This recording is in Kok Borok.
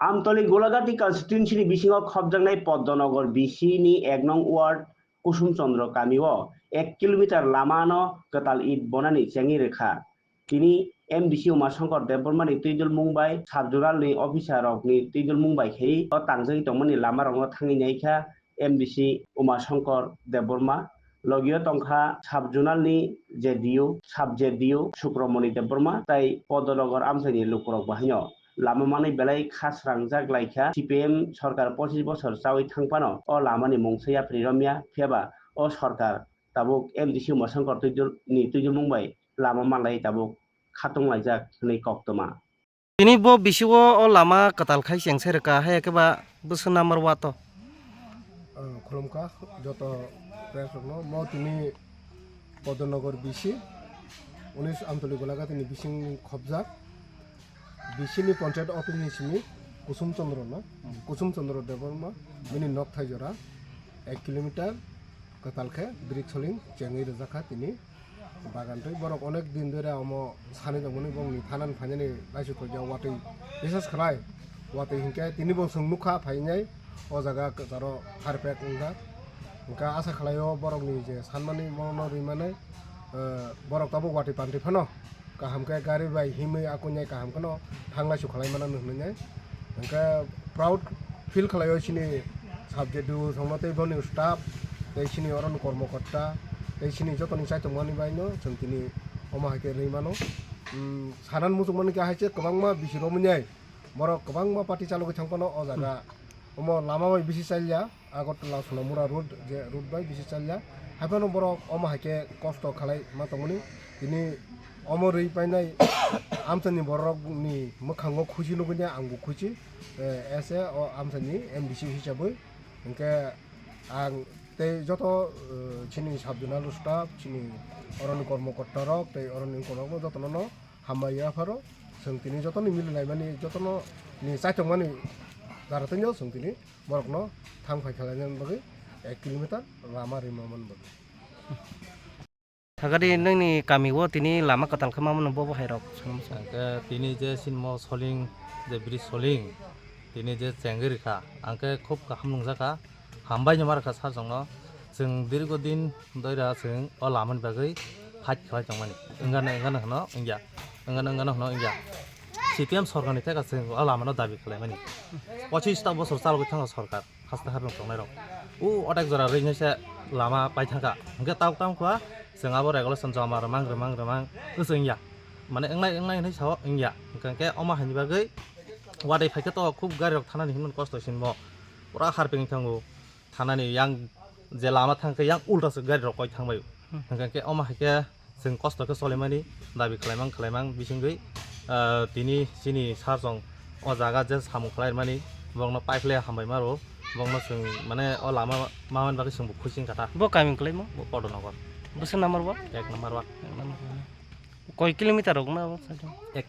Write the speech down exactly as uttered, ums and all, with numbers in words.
Amtoli Golagati constituency ni bisingo khopjaknai Poddonogar B C ni ek nong ward Kusum Chandra kami o ek kilometer lama no kwtal it bonani chengwi rwkha. Tini M D C Uma Shankar Debbarma ni twijlmung bai sub zonal ni officer rok ni twijlmung bai khe o tangjagwi tongmani lama rok no thangwi naikha M D C Uma Shankar Debbarma. Logio tongkha sub zonal ni J D O, sub J D O Sukramoni Debbarma tai Poddonogar amchaini lukurok bahaino. Lama manwi belai kha srangjak laikha, C P M sorkar pochis bosor chawi thangphano o lamani mungsa yapri romya, phiyaba o sorkar tabuk M D C Uma Shankar twijl-, ni twijlmung bai lama manlai tabuk khatung laijak hwnwi koktwma. Tini bo bisi o, o lama kwtal khai cheng se rwkha, hai khe ba bwswk number wato. Ah, khulumkha joto press rokno, mo tini Poddonogar B C, unis Amtoli Golagati ni bising khopjak. B C ni panchayat office ni simi Kusum Chandra no, Kusum Chandra Debbarma, bini nok thai jora ek kilometer kwtal khe brick soling chengwi rwjakha tini. Bagan twi borok onek din dore omo sanwi tongmani, bongni thanani phainani laisuk khaijak watwi, bises khlai watwi hinkhe tini bo chwng nukha phainai o jaga kwcharo harpek wngjak. Hinkhe asa khlaio borokni je sanmani mono rwi manai, eh, borok tabuk watwi pantwi phano kaham khe gari bai himwi akunai kaham kheno thang laisuk khlai mano hinwi nai. Hingke proud feel khlaio chini sub J D O songno tei boni staff tei chini oroni kormokorta tei chini jotoni chaitongmani baino chwng tini omo hai khe rwi mano. Umm, sanan muchungmani khe hai se kwbangma bisi romwi nai borok kwbangma party chalogwi thang phano o jaga omo lama bai bisi chalya. Agartala Sonamura road, je road bai bisi chalya. Haiphano borok omo hai khe kosto khlai ma tongmani. Tini omo rwi painai amchaini borokni mwkhango khuchi nugwi nai, angbo khuchi, eh, as a o amchaini M D C hisabwi. Hinkhe ang tei joto, eh, chini sub zonal staff, chini oroni kormokorta rok tei oroni wngkor rokno jotono no hambai yapharo. Chwng tini jotono mili laimani, jotono ni chaithokmani jara tei no chwng tini borokno thang phai khlaina bagwi ek kilometer lama rima man bagwi. Thagadi nini kami o tini lama kwtal khe mamano bobo hai rok. Hwnkhe tini je sinmo soling, je bridge soling, tini je chengwi rikha, angkhe khub kaham nungjakha, hambai no ma rwkha sir chwngno. Chwng dirgo din doira chwng o lamani bagwi fight khlai tongmani. Wngano, wngano hwno wngya, wngano, wngano hwno wngya. C P M sorkarni theka chwng o lamano dabi khlaimani. Pochis ta bosor chalogwi thango sorkar, haste hapung tongnai rok. U otek jora rwinai se lama pai thangkha. Hwnkhe tabuk tamo kha chwng abo regulation joma rwmang, rwmang, rwmang, wngya. Mane wngnai, wngnai hinwi sao wngya. Hwnkhe omo haini bagwi watwi phaikhe to khub gari rok thanani hinwi kosto sinmo. Pura harping thango. Thanani yang je lama thangkhe yang ulta se gari rok koi thangbai. Hmm. Hwnkhe omo hai khe chwng kosto khe solimani, dabi khlaimang khlaimang bisingwi, ah, tini chini sir chwng o jaga je samung khlaimani bokno pipe le hambai maro, bokno chwng mane o lama mamani bagwi chwngbo khuising kha ta. Bo kami khlaimo? Bo Poddonogar. Bwswk number bo? Ek number ward. Ek number ward. Koi kilometer rok na bo? Ek